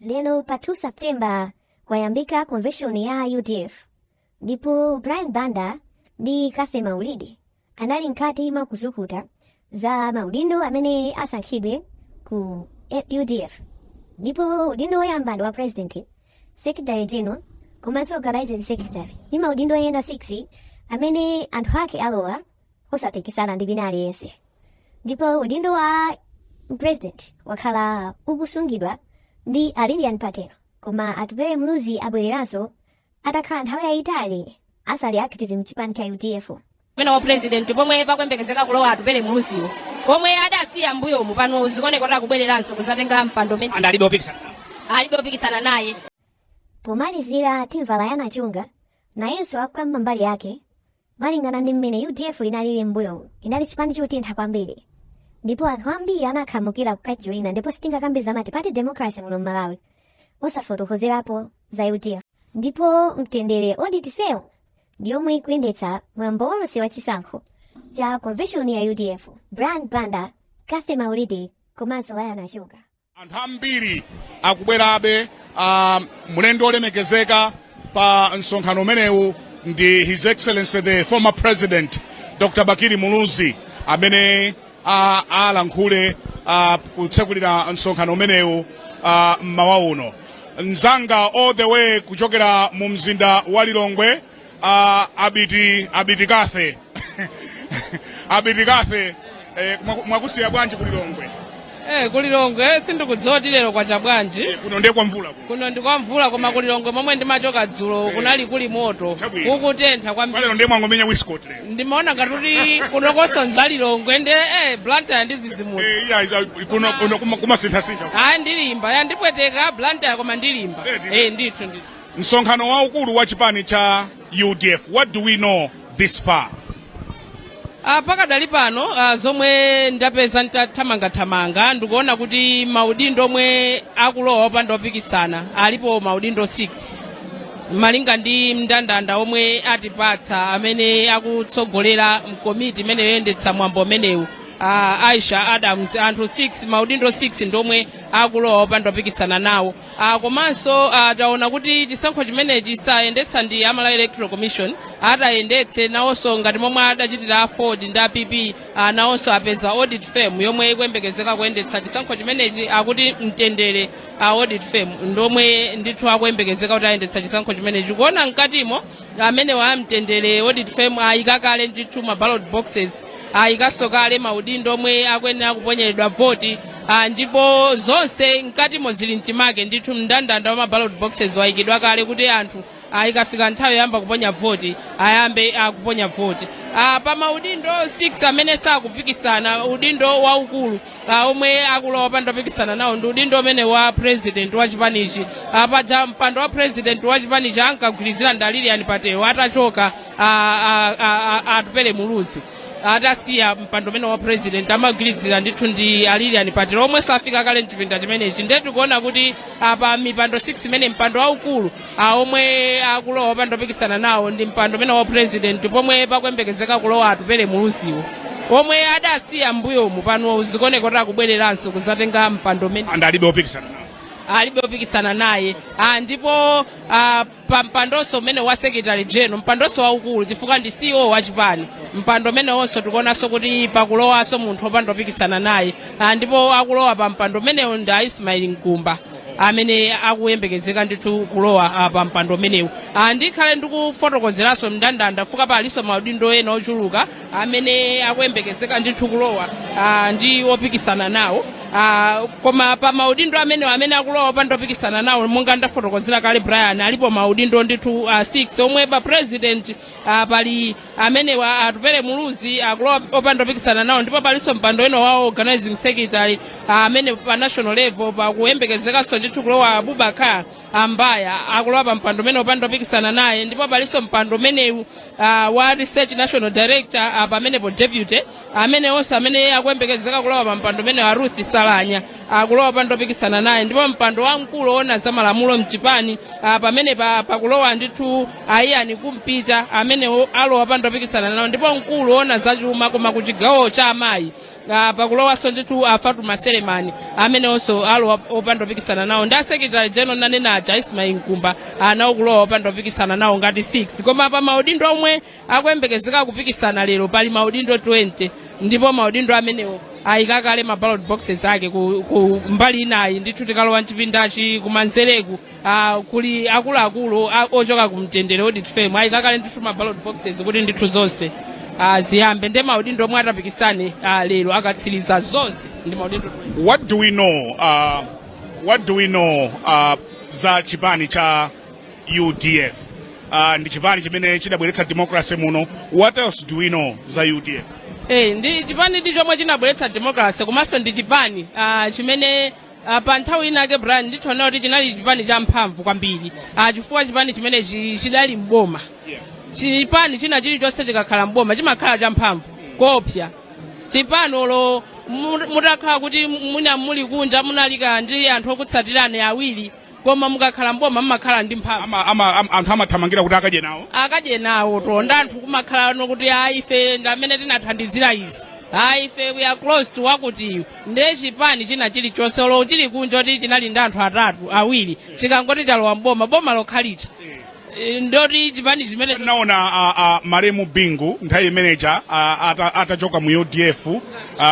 Lero pa 2 September kwayambika convention ya UDF ndipo Brian Banda ndi Cathy Maulidi anali mkati mwa kuzukuta za maudindo amene asankhidwe ku UDF. Ndipo udindo woyamba ndi wa president, secretary general komanso organizing secretary ndi maudindo ena 6 amene anthu ake alowa osapikisana ndi wina aliyense. Ndipo udindo wa president wakhala ukusungidwa ndi a Lilian Patel, koma Atupele Muluzi abwereranso atakhala nthawi yayitali asali active mchipani cha UDF. Umene wa president pomwe pakuyembekezeka kulowa Atupele Muluziwo, pomwe adasiya mbuyomu, pano zikuoneka kuti akubwereranso kuzatenga mpando umene and alibe opikisana nawo. Alibe opikisana naye. Pomalizira timva Layana Chunga nayenso akukamba mbali yake malingana ndi mmene UDF inalili mbuyomu. Inali chipani chotentha kwambiri ndipo anthu ambiri anakhamukira kukajoyina, ndipo sitingakambe za multi-party democracy muno m'Malawi osafotokozerapo za UDF. Ndipo Mtendere Audit Firm ndi yomwe ikuyendetsa mwambo wonse wa chisankho cha convention ya UDF. Brian Banda, Cathy Maulidi komanso Layana Chunga. Anthu ambiri akubwerabe. Mlendo olemekezeka pa msonkhano umenewu ndi His Excellency the former President Dr Bakili Muluzi, amene alankhule kutsekulira msonkhano umenewu mmawa uno. Mzanga all the way kuchokera mu mzinda wa Lilongwe, Abiti Kathe, mwakusiya bwanji ku Lilongwe? Kulilongwe sindikudziwa kuti lero kwacha bwanji. Kuno ndiye kwa mvula kuno. Kuno ndi kwa mvula, koma kulilongwe momwe ndimachoka dzulo kunali kuli moto. Chabwino. Kukutentha kwambiri. Lero ndiye mwangomenya waistcoat lero. Ndimaona ngati kuti kunokonso nzalilongwe nde Blantyre ndizizimutsa. Iya, kuno kumasinthasintha. Ayi, ndilimba, yandipweteka Blantyre koma ndilimba. Ndithu. Ndithu ndithu. Msonkhano waukulu wa chipani cha UDF, what do we know this far? Pakadali pano, zomwe ndapeza nditathamangathamanga, ndikuona kuti maudindo omwe akulowa opanda opikisana alipo maudindo 6, malinga ndi mndandanda omwe atipatsa amene akutsogolera mkomiti imene yoyendetsa mwambo umenewu, Aisha Adams. Anthu 6, maudindo 6 ndomwe akulowa opanda opikisana nawo. Komanso taona kuti chisankho chimenechi sayendetsa ndi a Malawi Electoral Commission. Atayendetse nawonso ngati momwe adachitira AFORD ndi a PP, nawonso apeza audit firm yomwe ikuyembekezeka kuyendetsa chisankho chimenechi. Akuti Mtendere Audit Firm ndomwe ndithu akuyembekezeka kuti ayendetsa chisankho chimenechi. Kuona mkatimo, amene wa Mtendere Audit Firm ayika kale ndithu ma ballot boxes, ayikanso kale maudindo omwe akuyenera kuponyeredwa voti, ndipo zonse mkatimo zili mchimake ndithu. Mndandanda wa ma ballot boxes wayikidwa kale kuti anthu ikafika nthawi yoyamba kuponya voti ayambe kuponya voti. Pa maudindo 6 amene sakupikisana, udindo waukulu omwe akulowa opanda opikisana nawo ndi udindo umene wa president wa chipanichi. Paja mpando wa president wa chipanichi ankagwirizira ndi Lilian Patel. Atachoka Atupele Muluzi, atasiya mpando umene wa president, amagwirizira ndithu ndi a Lilian Patel, omwenso afika kale mchipinda chimenechi. Ndiye tikuona kuti apa mipando 6 imene mpando waukulu omwe akulowa opanda opikisana nawo ndi mpando umene wa president, pomwe pakuyembekezeka kulowa Atupele Muluziwo, omwe adasiya mbuyomu. Pano zikuoneka kuti akubwereranso kuzatenga mpando umene and alibe opikisana nawo. Alibe opikisana naye. Ndipo pa mpandonso umene wa secretary general, mpandonso waukulu chifukwa ndi CEO wa chipani, mpando umene wonso tikuonanso kuti pakulowanso munthu opanda opikisana naye. Ndipo akulowa pa mpando umenewu ndi a Ismail Mkumba, amene akuyembekezeka ndithu kulowa pa mpando umenewu. Ndikhale ndikufotokozeranso mndandanda fuka palinso maudindo ena ochuluka amene akuyembekezeka ndithu kulowa ndi opikisana nawo. Koma pa maudindo amenewo amene akulowa opanda opikisana nawo, monga ndafotokozera kale Brian, alipo maudindo ndithu 6, omwe pa president pali amenewa Atupele Muluzi akulowa opanda opikisana nawo, ndipo palinso mpando wina wa organizing secretary, amene pa national level pakuyembekezekanso ndithu kulowa Abubakar Ambaya, akulowa pa mpando umene opanda opikisana naye. Ndipo palinso mpando umenewu wa research national director, pamenepo deputy, amene onse amene akuyembekezeka kulowa pa mpando umene wa Ruth Salanya akulowa opanda opikisana naye. Ndipo mpando wamkulu woona za malamulo mchipani, pamene pakulowa ndithu a Ian Kumpita, amene alowa opanda opikisana nawo. Ndipo mkulu woona zachuma koma ku chigawo cha amayi, Pakulowanso ndithu a Fatuma Selemani amenenso alowa opanda opikisana nawo, ndi a secretary general nanena aja, Ismail Nkumba, anawo kulowa opanda opikisana nawo ngati 6. Koma pa maudindo omwe akuyembekezeka kupikisana lero pali maudindo 20, ndipo maudindo amenewo ayika kale ma ballot boxes ake ku mbali inayi ndithu. Tikalowa mchipindachi kumanzereku, kuli akuluakulu ochoka ku Mtendere Audit Firm, ayika kale ndithu ma ballot boxes kuti ndithu zonse ziyambe. Ndi maudindo omwe atapikisane lero akatsiriza zonse ndi maudindo 20. What do we know za chipani cha UDF? Ndi chipani chimene chidabweretsa democracy muno. What else do we know za UDF? Ndi chipani ndi chomwe chinabweretsa democracy, komanso ndi chipani chimene pa nthawi inake, Brian, ndithoona kuti chinali chipani cha mphamvu kwambiri, chifukwa chipani chimene chidali mboma. Chipani china chilichonse chikakhala mboma chimakhala cha mphamvu kopya. Chipani olo mutakhala kuti mwina muli kunja, munalika ndi anthu okutsatirani awiri, koma mukakhala mboma mmakhala ndi mphamvu. Anthu amathamangira kuti akadye nawo. Akadye nawo tonda anthu kumakhala no kuti ayi, ife ndi amene tinathandizira izi, ayi, ife we are close to wakuti. Ndiye chipani china chilichonse olo chili kunja kuti chinali ndi anthu atatu, awiri, chikangoti chalowa mboma, boma lokhalicha, ndoti chipani chimene Naona malemu Bingu nthawi imeneja atachoka mu UDF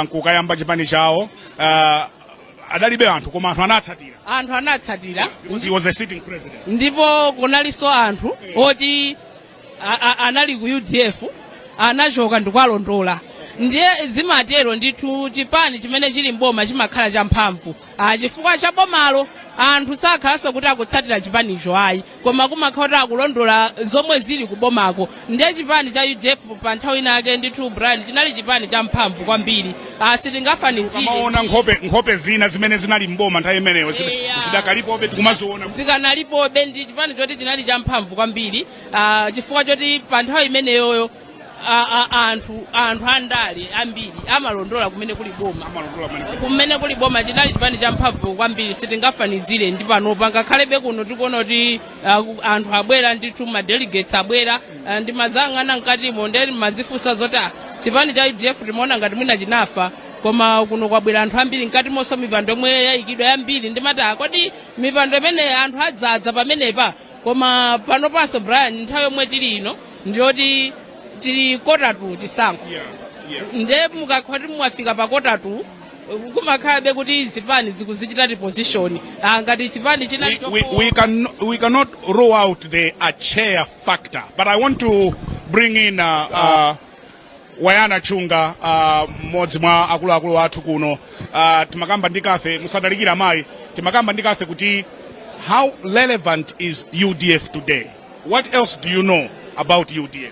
nkukayamba chipani chawo, adalibe anthu koma anthu anatsatira. Anthu anatsatira. Because he was a sitting president. Ndipo kunalinso anthu oti anali ku UDF, anachoka ndikuwalondola. Ndiye zimatero ndithu, chipani chimene chili mboma chimakhala champhamvu, chifukwa cha bomalo. Anthu sakhalanso kuti akutsatira chipanicho ayi, koma kumakhala kuti akulondola zomwe zili kubomako. Ndiye chipani cha UDF pa nthawi inake ndithu, Brian, chinali chipani champhamvu kwambiri. Sitingafanizire. Amaona nkhope zina zimene zinali mboma nthawi imeneyo zidakalipobe, tikumaziona. Zikanalipobe. Ndi chipani choti chinali champhamvu kwambiri, chifukwa choti pa nthawi imeneyoyo anthu andale ambiri amalondola kumene kuli boma. Amalondola kumene kuli. Kumene kuli boma. Chinali chipani champhamvu kwambiri, sitingafanizire ndi panopa. Ngakhalebe kuno tikuona kuti anthu abwera ndithu, ma delegates abwera, ndi mazang'ana mkatimo, ndi mazifunsa zoti chipani cha UDF timaona ngati mwina chinafa, koma kuno kwabwera anthu ambiri. Mkatimonso mipando yomwe yayikidwa yambiri, ndimati kodi mipando imene anthu adzadza pamenepa? Koma panopanso, Brian, nthawi yomwe tili ino ndiyoti tili quarter to chisankho. Nde mukakhala kuti mwafika pa quarter to, kumakhalabe kuti zipani zikuzichita reposition, ngati chipani chinali We cannot rule out the Atcheya factor, but I want to bring in Wayana Chunga, mmodzi mwa akuluakulu athu kuno. Timakamba ndi Kafe, musadalikira mayi, timakamba ndi Kafe kuti how relevant is UDF today? What else do you know about UDF?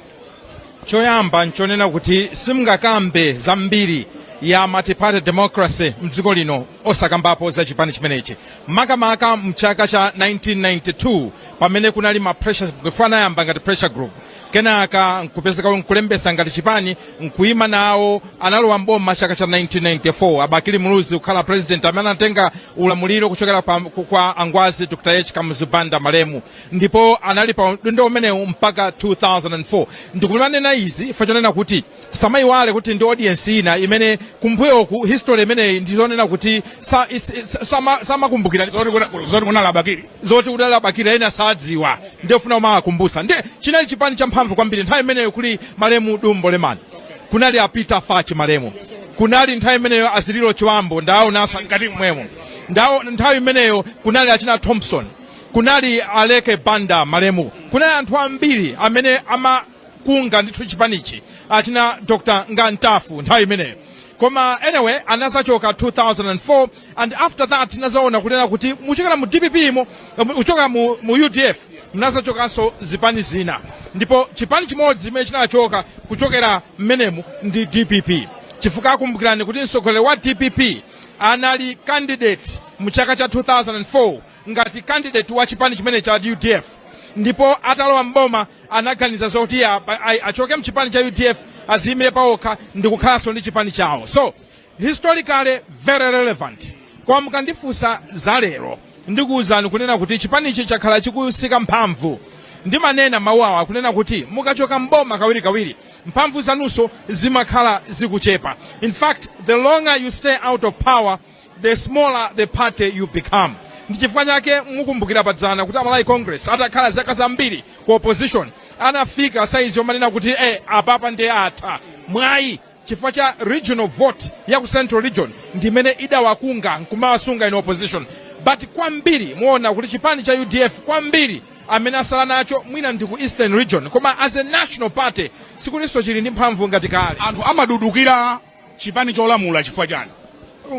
Choyamba nchonena kuti simungakambe zambiri ya multi-party democracy mdziko lino osakambapo za chipani chimenechi, makamaka mchaka cha 1992 pamene kunali ma pressure. Anayamba ngati pressure group, kenaka nkupezeka nkulembesa ngati chipani, nkuyima nawo. Analowa mboma chaka cha 1994, a Bakili Muluzi kukhala president amene anatenga ulamuliro kuchokera kwa angwazi Dr H Kamuzu Banda malemu, ndipo anali pa udindo umenewu mpaka 2004. Ndikumanena izi chifukwa chonena kuti samayiwale kuti ndi audience ina imene kumbuyoku history imeneyi ndizonena kuti samakumbukira. Zoti kunali Abakili. Zoti kudali Abakili ena sadziwa, ndiyofuna kumawakumbusa. Ndiye chinali chipani champhamvu kwambiri nthawi imeneyo. Kuli malemu Dumbo Lemani, kunali a Peter Fachi malemu, kunali nthawi imeneyo Azililo Chiwambo, ndaonanso Mkati mwemo ndawo. Nthawi imeneyo kunali achina Thompson, kunali Aleke Banda malemu, kunali anthu ambiri amene amakunga ndithu chipanichi, achina Dr Ngantafu nthawi imeneyo. Koma anyway, anazachoka 2004, and after that tinazaona kunena kuti muchokera mu DPP mo, kuchoka mu UDF mnazachokanso zipani zina, ndipo chipani chimodzi chimene chinachoka kuchokera mmenemu ndi DPP, chifukwa akumbukirani kuti mtsogoleri wa DPP anali candidate mu chaka cha 2004 ngati candidate wa chipani chimene cha UDF, ndipo atalowa mboma anaganiza zoti achoke mchipani cha UDF, aziyimire paokha ndi kukhalanso ndi chipani chawo. So historically very relevant. Koma mukandifunsa za lero, ndikuwuzani kunena kuti chipanichi chakhala chikusika mphamvu. Ndimanena mawu awa kunena kuti mukachoka mboma kawirikawiri Mphamvu zanunso zimakhala zikuchepa. In fact, the longer you stay out of power, the smaller the party you become. Ndi chifukwa chake mukumbukira padzana kuti Amalawi Congress atakhala zaka zambiri ku opposition, anafika saizi yomanena kuti apapa ndiye atha mwayi, chifukwa cha regional vote ya ku Central Region ndimene idawakunga nkumawasunga in opposition. But kwambiri muona kuti chipani cha UDF, kwambiri amene asala nacho mwina ndi ku Eastern Region, koma as a national party sikulinso chili ndi mphamvu ngati kale. Anthu amadudukira chipani cholamula chifukwa chani?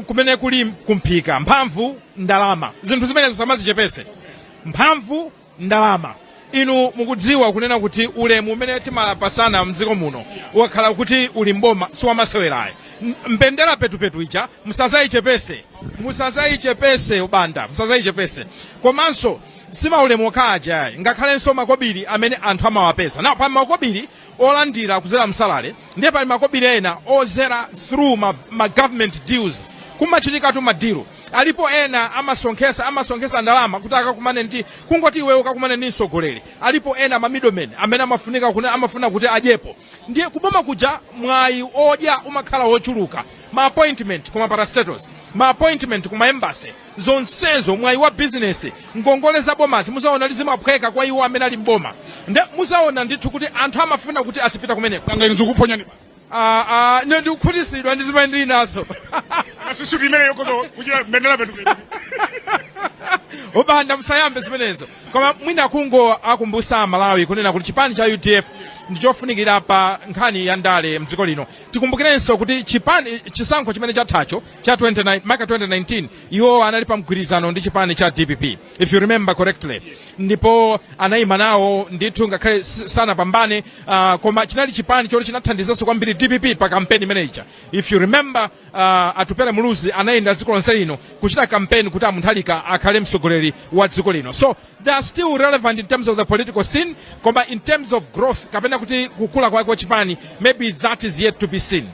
Kumene kuli kumphika, mphamvu, ndalama, zinthu zimenezo samazichepese. Mphamvu, ndalama. Inu mukudziwa kunena kuti ulemu umene timapasana mdziko muno ukakhala kuti uli mboma siwamasewerayi. Mbendera petupetu ija musazayichepese, musazayichepese ubanda, musazayichepese. Komanso simaulemu okhaja ayi, ngakhalenso makobiri amene anthu amawapeza na pa makobiri olandira kuzera msalale, ndiye pali makobiri ena ozera through ma government deals. Kumachitikatu ma deal alipo, ena amasonkhesa ndalama kuti akakumane ndi, kungoti iweyo ukakumane ndi mtsogoleri. Alipo ena ma middlemen amene amafunika amafuna kuti adyepo. Ndiye kuboma kuja mwayi odya umakhala wochuluka, ma appointment kuma parastatals, ma appointment kuma embassy, zonsezo, mwayi wa business, ngongole za bomazi muzaona lizimaphweka kwa iwo amene ali mboma. Nde muzaona ndithu kuti anthu amafuna kuti azipita kumeneko. Nanga inu zikuphonyani? Ah, ah, ine ndikukhutitsidwa ndi zimene ndili nazo. Asisuti imene yokozo kuchita mbendera petupetu. Ubanda, musayambe zimenezo. Koma mwina kungo akumbusa Malawi kunena kuti chipani cha UDF ndichofunikira pa nkhani ya ndale mdziko lino. Tikumbukirenso kuti chipani, chisankho chimene chathacho cha 29 maka 2019, iwo anali pa mgwirizano ndi chipani cha DPP, if you remember correctly, ndipo anayima nawo ndithu ngakhale sanapambane, koma chinali chipani choti chinathandizanso kwambiri DPP pa kampeni imeneyi. If you remember, Atupele Muluzi anayenda dziko lonse lino kuchita campaign kuti aMutharika akhale mtsogoleri wa dziko lino. So they are still relevant in terms of the political scene, koma in terms of growth kapena kuti kukula kwake kwa chipani, maybe that is yet to be seen.